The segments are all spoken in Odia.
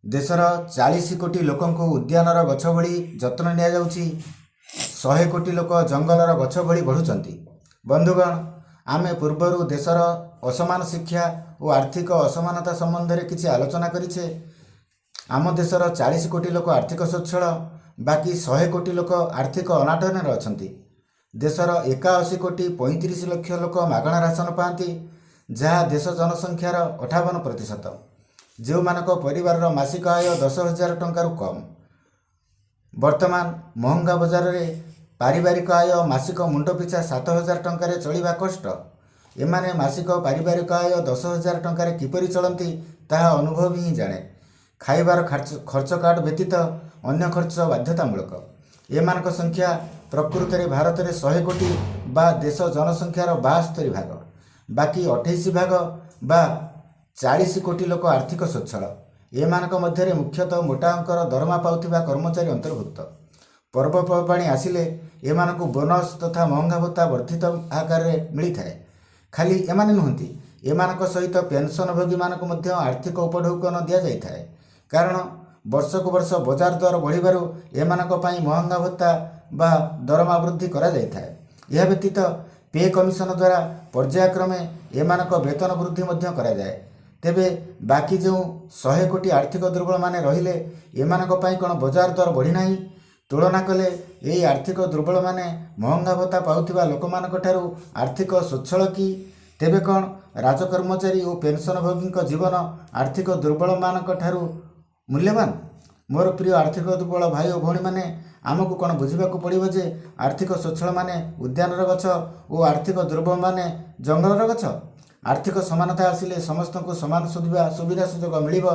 ଦେଶର 40 କୋଟି ଲୋକଙ୍କୁ ଉଦ୍ୟାନର ଗଛ ଭଳି ଯତ୍ନ ନିଆଯାଉଛି, 100 କୋଟି ଲୋକ ଜଙ୍ଗଲର ଗଛ ଭଳି ବଢ଼ୁଛନ୍ତି। ବନ୍ଧୁଗଣ, ଆମେ ପୂର୍ବରୁ ଦେଶର ଅସମାନ ଶିକ୍ଷା ଓ ଆର୍ଥିକ ଅସମାନତା ସମ୍ବନ୍ଧରେ କିଛି ଆଲୋଚନା କରିଛେ। ଆମ ଦେଶର 40 କୋଟି ଲୋକ ଆର୍ଥିକ ସ୍ୱଚ୍ଛଳ, ବାକି 100 କୋଟି ଲୋକ ଆର୍ଥିକ ଅନାଟନରେ ଅଛନ୍ତି। ଦେଶର 81 କୋଟି 35 ଲକ୍ଷ ଲୋକ ମାଗଣା ରାସନ ପାଆନ୍ତି, ଯାହା ଦେଶ ଜନସଂଖ୍ୟାର 58%, ଯେଉଁମାନଙ୍କ ପରିବାରର ମାସିକ ଆୟ 10,000 ଟଙ୍କାରୁ କମ୍। ବର୍ତ୍ତମାନ ମହଙ୍ଗା ବଜାରରେ ପାରିବାରିକ ଆୟ ମାସିକ ମୁଣ୍ଡ ପିଛା 7,000 ଟଙ୍କାରେ ଚଳିବା କଷ୍ଟ। ଏମାନେ ମାସିକ ପାରିବାରିକ ଆୟ 10,000 ଟଙ୍କାରେ କିପରି ଚଳନ୍ତି, ତାହା ଅନୁଭବୀ ହିଁ ଜାଣେ। ଖାଇବାର ଖର୍ଚ୍ଚ କାଟ ବ୍ୟତୀତ ଅନ୍ୟ ଖର୍ଚ୍ଚ ବାଧ୍ୟତାମୂଳକ। ଏମାନଙ୍କ ସଂଖ୍ୟା ପ୍ରକୃତରେ ଭାରତରେ 100 କୋଟି ବା ଦେଶ ଜନସଂଖ୍ୟାର 72 ଭାଗ। ବାକି 28 ଭାଗ ବା 40 କୋଟି ଲୋକ ଆର୍ଥିକ ସ୍ୱଚ୍ଛଳ। ଏମାନଙ୍କ ମଧ୍ୟରେ ମୁଖ୍ୟତଃ ମୋଟା ଅଙ୍କର ଦରମା ପାଉଥିବା କର୍ମଚାରୀ ଅନ୍ତର୍ଭୁକ୍ତ। ପର୍ବପର୍ବାଣି ଆସିଲେ ଏମାନଙ୍କୁ ବୋନସ୍ ତଥା ମହଙ୍ଗା ଭତ୍ତା ବର୍ଦ୍ଧିତ ଆକାରରେ ମିଳିଥାଏ। ଖାଲି ଏମାନେ ନୁହନ୍ତି, ଏମାନଙ୍କ ସହିତ ପେନସନଭୋଗୀମାନଙ୍କୁ ମଧ୍ୟ ଆର୍ଥିକ ଉପଢୌକନ ଦିଆଯାଇଥାଏ। କାରଣ ବର୍ଷକୁ ବର୍ଷ ବଜାର ଦର ବଢ଼ିବାରୁ ଏମାନଙ୍କ ପାଇଁ ମହଙ୍ଗା ଭତ୍ତା ବା ଦରମା ବୃଦ୍ଧି କରାଯାଇଥାଏ। ଏହା ବ୍ୟତୀତ ପେ କମିଶନ ଦ୍ୱାରା ପର୍ଯ୍ୟାୟକ୍ରମେ ଏମାନଙ୍କ ବେତନ ବୃଦ୍ଧି ମଧ୍ୟ କରାଯାଏ। ତେବେ ବାକି ଯେଉଁ 100 କୋଟି ଆର୍ଥିକ ଦୁର୍ବଳମାନେ ରହିଲେ, ଏମାନଙ୍କ ପାଇଁ କ'ଣ ବଜାର ଦର ବଢ଼ିନାହିଁ? ତୁଳନା କଲେ ଏହି ଆର୍ଥିକ ଦୁର୍ବଳମାନେ ମହଙ୍ଗା ଭତ୍ତା ପାଉଥିବା ଲୋକମାନଙ୍କ ଠାରୁ ଆର୍ଥିକ ସ୍ୱଚ୍ଛଳ କି? ତେବେ କ'ଣ ରାଜକର୍ମଚାରୀ ଓ ପେନସନଭୋଗୀଙ୍କ ଜୀବନ ଆର୍ଥିକ ଦୁର୍ବଳମାନଙ୍କ ଠାରୁ ମୂଲ୍ୟବାନ? ମୋର ପ୍ରିୟ ଆର୍ଥିକ ଦୁର୍ବଳ ଭାଇ ଓ ଭଉଣୀମାନେ, ଆମକୁ କ'ଣ ବୁଝିବାକୁ ପଡ଼ିବ ଯେ ଆର୍ଥିକ ସ୍ୱଚ୍ଛଳମାନେ ଉଦ୍ୟାନର ଗଛ ଓ ଆର୍ଥିକ ଦୁର୍ବଳମାନେ ଜଙ୍ଗଲର ଗଛ? ଆର୍ଥିକ ସମାନତା ଆସିଲେ ସମସ୍ତଙ୍କୁ ସମାନ ସୁବିଧା ସୁଯୋଗ ମିଳିବ।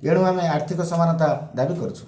ଏଣୁ ଆମେ ଆର୍ଥିକ ସମାନତା ଦାବି କରୁଛୁ।